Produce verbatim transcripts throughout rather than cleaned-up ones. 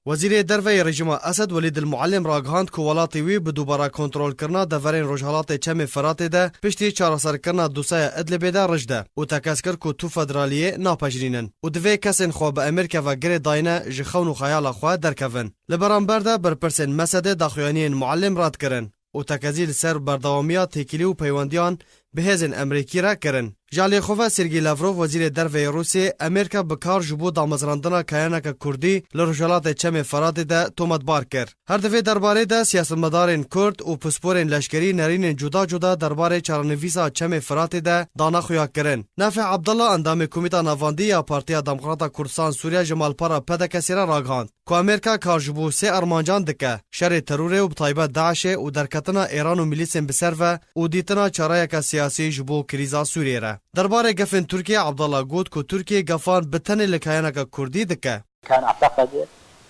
Wezîrê Derve yê rejîma Esed Welîd El Muallim ragihand ku welatê wî bi dubara kontrolkirina deverên rojhelatê Çemê Firatê de piştî çareserkirina dosyeya Idlibê de rij de û tekez kir ku tu federaliyê napejirînin û divê kesên xwe bi Amerîka ve girê dayine ji xewn û xeyala xwe derkevin. Li beramber de berpirsên Mesedê daxuyaniyên Muallim red kirin û tekezî li ser berdewamiya têkilî û peywendiyan bi hêzên Amerîkî re kirin. Ji aliyê xwe ve Sergî Lavrov, wezîrê derve yê Rûsiyê, Amerîka bi kar ji bo damezrandina kayaneke Kurdî li Rojhelatê Çemê Firatê de tometbar kir. Her di vê derbarê de siyasetmedarên Kurd û pisporên leşkerî nerînên cuda cuda derbarê çarenivîsa Çemê Firatê de dana xuya kirin. Nafê Abdullah, endamê Komîta Navandî ya Partiya Demokrata Kurdistan Sûriye ji malpera P D K'ê re ragihand ku Amerîka kar ji bo sê armancan dike, şerê terorê û bi taybet DAIŞ'ê û derketina Êran û milîsên bi ser ve û dîtina çareyeke siyasî ji bo krîza Sûriyê re. Derbarê gefên Tirkiyê Abdullah got ku Tirkiye gefan bi tenê li kayaneke Kurdî dike. كان أعتقد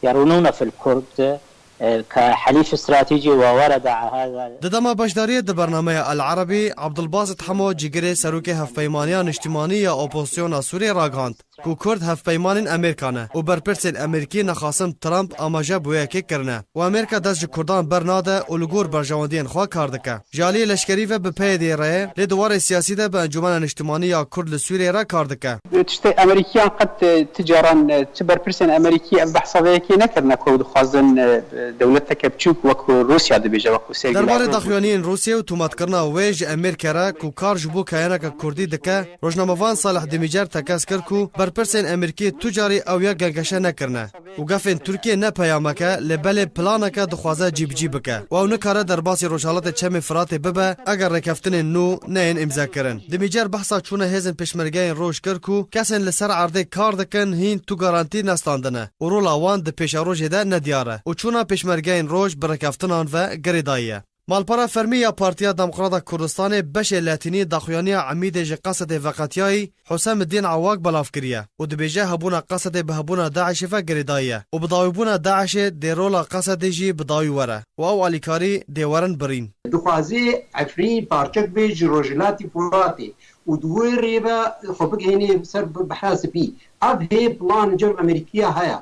يرونون في الكرد، آه، كحليف استراتيجي وورد هذا. Di dema beşdariyê di bernameya El Erebî, Abdulbasit Hemo, cîgirê serokê Hevpeymaniya Niştimanî ya Opozisyona Sûriyê ragihand ku Kurd hevpeymanên Amerîka ne û berpirsên Amerîkî nexasim Trump amaje bi wê yekê kirine û Amerîka dest ji Kurdan bernade û li gor berjewendiyên xwe kar dike. Ji aliyê leşkerî ve bi P Y D'ê re ye, lê di warê siyasî de bi Encûmena Niştimanî ya Kurd li Sûriyê re kar dike. Tiştê Amerîkiyan qet, e, ti caran, e, ti berpirsên Amerîkî ev behsa vê yekê nekirine ku ew dixwazin, e, dewleteke biçûk wekû Rûsya dibêje, wekû Sergî Derbarê Lavrov. Daxuyaniyên Rûsiyê û tomatkirina wê ji Amerîka re ku kar ji bo kayaneke Kurdî dike, rojnamevan Salih Dimîcer tekez kir ku berpirsên Amerîkî tu carî ew yek gengeşe nekirine. û gefên Tirkiyê ne peyameke, lê belê planeke dixwaze cîbicî bike û ew nikare derbasî Rojhelatê Çemê Firatê bibe, eger rêkeftinên nû neyên îmzekirin. Dimîcer behsa çûna hêzên pêşmergeyên roj kir ku kesên li ser erdê kar dikin hîn tu garantî nestandine û rola wan di pêşerojê de nediyar e û çûna pêşmergeyên roj bi rêkeftinan ve girêdayî ye. Malpera fermî ya Partiya Demokrata Kurdistanê beşê letînî daxuyaniya Emîdê ji Qesedê veqetiyayî, Husemiddîn Awak belav kiriye û dibêje hebûna Qesedê bi hebûna DAIŞ'ê ve girêdayî ye û bi dawîbûna DAIŞ'ê dê rola Qesedê jî bi dawî were û ew alîkarî dê werin birîn. Dixwazê Efrîn parçek bê ji Rojhilatî Furatê û di wê rê ve xwe bigihênê ser Behra Spî. Ev hê plan cem Amerîkiya heye.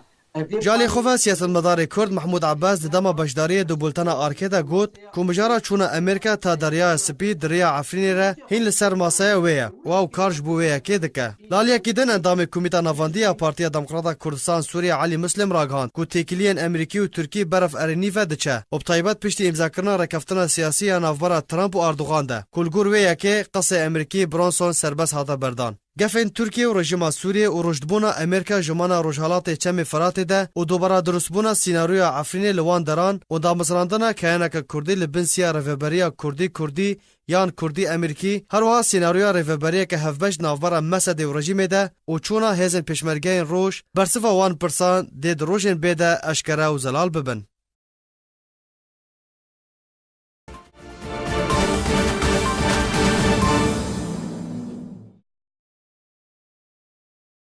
Ji alî xwe ve siyasetmedarê Kurd Mehmûd Ebbas di dema beşdariyê di bultena Arkê de got ku mijara çûna Amerîka ta Deryaya Spî di riya Efrînê re hîn li ser masaya wê ye û ew kar ji bo wê yekê dike. Li aliyekî din endamê Komîta Navendî ya Partiya Demokrata Kurdistan Sûriye Elî Muslim ragihand ku têkiliyên Amerîkî û Tirkî beref erênî ve diçe û bi taybet piştî îmzakirina rêkeftina siyasî ya navbera Trump û Erdogan de ku li gor wê yekê qesê Amerîkî Bronson serbest hate berdan. Gefên Tirkiye û rejîma Sûriyê û rûştbûna Amerîka ji mana Rojhelatê Çemê Firatê de û dubara dirustbûna sînaryoya Efrînê li wan deran û damezrandina keyaneke Kurdî li bin siya rêveberiya Kurdî-Kurdî yan Kurdî-Amerîkî, her wiha sînaryoya rêveberiyeke hevbeş navbera Mesedê û rejîmê de û çûna hêzên pêşmergeyên roj bersiva wan pirsan dê di rojên bê de eşkere û zelal bibin.